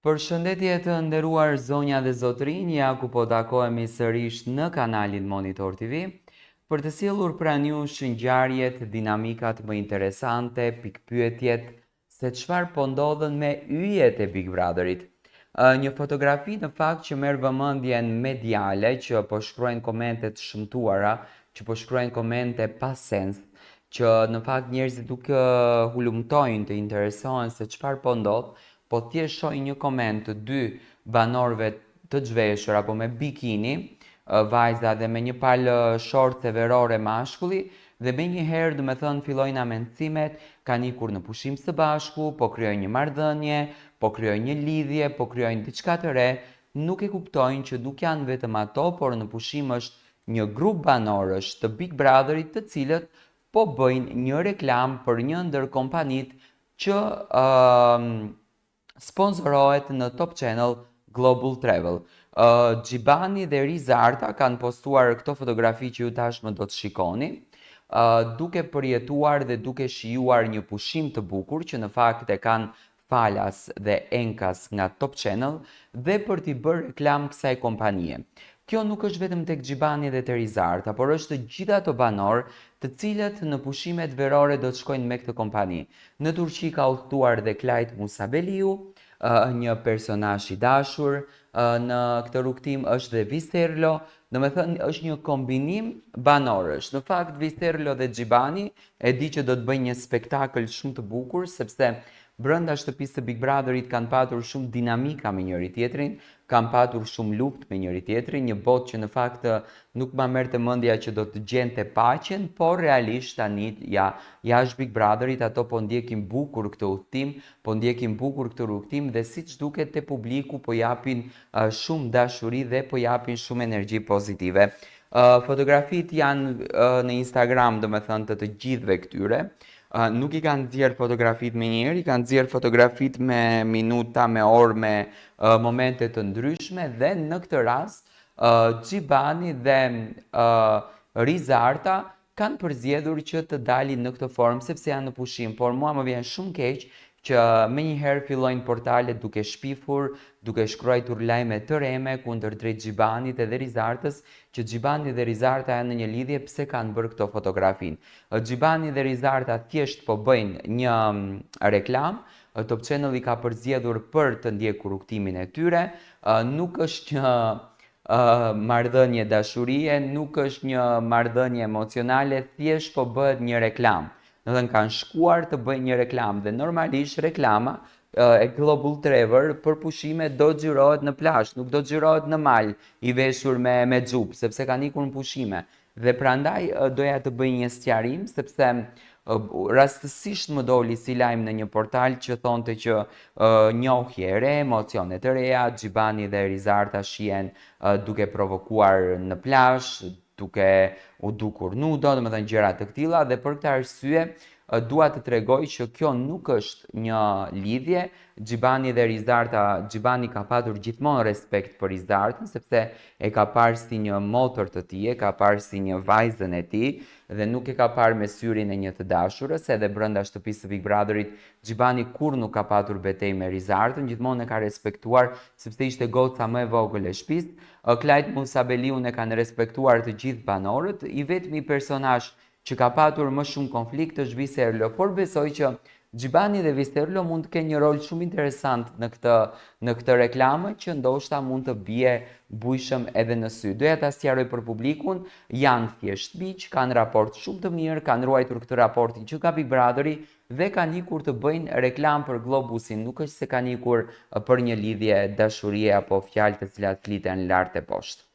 Përshëndetje të nderuar zonja dhe zotërinj, ja ku po takohemi sërish në kanalin Monitor TV për të sjellur pranë jush ngjarjet, dinamikat më interesante, pikëpyetjet se çfarë po ndodhën me yjet e Big Brotherit. Një fotografi në fakt që merr vëmendjen mediale, që po shkruajnë komente të shëmtuara, që po shkruajnë komente pa sens, që në fakt njerëzit nuk hulumtojnë të interesohen se çfarë po ndodh, Po thjesht shohin një koment të dy banorëve të zhveshur apo me bikini, vajza dhe me një palë shorce verore mashkulli dhe menjëherë domethënë fillojnë hamendësimet, kanë ikur në pushim së bashku, po krijojnë një marrëdhënie, po krijojnë një lidhje, po krijojnë diçka të re, nuk e kuptojnë që nuk janë vetëm ato, por në pushim është një grup banorësh të Big Brotherit të cilët po bëjnë një reklamë për një ndër kompanitë që sponsorohet në Top Channel Global Travel. Xhibani dhe Rizarta kanë postuar këto fotografi që ju tashmë do të shikoni, duke përjetuar dhe duke shijuar një pushim të bukur që në fakt e kanë falas dhe enkas nga Top Channel dhe për t'i bërë reklamë kësaj kompanie. Kjo nuk është vetëm tek Xhibani dhe te Rizarta, por është të gjithë ato banorë të cilët në pushimet verore do të shkojnë me këtë kompani. Në Turqi ka udhëtuar dhe Klajt Musabelliu, një personazh i dashur në këtë rrugëtim është dhe Viserlo, domethënë është një kombinim banorësh. Në fakt Viserlo dhe Xhibani e di që do të bëjnë një spektakël shumë të bukur sepse brenda shtëpisë së Big Brotherit kanë patur shumë dinamika me njëri-tjetrin, kanë patur shumë luftë me njëri-tjetrin, një botë që në fakt nuk ma merrte mendja që do të gjente paqen, por realisht tani ja jashtë Big Brotherit ato po ndjekin bukur këtë udhëtim, po ndjekin bukur këtë rrugëtim dhe siç duket te publiku po japin shumë dashuri dhe po japin shumë energji pozitive. Fotografitë janë në Instagram, domethënë të të gjithëve këtyre. Nuk i kanë nxjerrë fotografitë menjëherë, i kanë nxjerrë fotografitë me minuta, me orë, me momente të ndryshme dhe në këtë rast Xhibani dhe Rizarta kanë përzgjedhur që të dalin në këtë formë sepse janë në pushim, por mua më vjen shumë keq që menjëherë fillojnë portalet duke shpifur, duke shkruajtur lajme të rreme kundërdrejt Xhibanit edhe Rizartës, që Xhibani dhe Rizarta janë në një lidhje pse kanë bërë këto fotografinë. Xhibani dhe Rizarta thjesht po bëjnë një reklamë, Top Channel i ka përzgjedhur për të ndjekur rrugëtimin e tyre, nuk është një marrëdhënie dashurie, nuk është një marrëdhënie emocionale, thjesht po bëhet një reklamë. Domethënë kanë shkuar të bëjnë një reklamë dhe normalisht reklama e Global Travel për pushime do xhirohet në plazh, nuk do xhirohet në mal i veshur me me xhup, sepse kanë ikur në pushime. Dhe prandaj doja të bëj një sqarim sepse rastësisht më doli si lajm në një portal që thonte që njohje e re, emocione të reja, Xhibani dhe Rizarta shihen duke provokuar në plazh, duke u dukur nudo, domethënë gjëra të këtilla dhe për këtë arsye dua të tregoj që kjo nuk është një lidhje, Xhibani dhe Rizarta, Xhibani ka patur gjithmonë respekt për Rizartën sepse e ka parë si një motër të tij, e ka parë si një vajzën e tij dhe nuk e ka parë me syrin e një të dashurës, edhe brenda shtëpisë së Big Brotherit Xhibani kurrë nuk ka patur betejë me Rizartën, gjithmonë e ka respektuar sepse ishte goca më e vogël e shtëpisë. Klajt Musabelliun e kanë respektuar të gjithë banorët, i vetmi personazh që ka patur më shumë konflikt është Viserlo, por besoj që Xhibani dhe Viserlo mund të kenë një rol shumë interesant në këtë në këtë reklamë që ndoshta mund të bie bujshëm edhe në sy. Doja ta sqaroj për publikun, janë thjesht miq, kanë raport shumë të mirë, kanë ruajtur këtë raportin që nga Big Brotheri dhe kanë ikur të bëjnë reklamë për Globusin, nuk është se kanë ikur për një lidhje dashurie apo fjalë të cilat fliten lart e poshtë.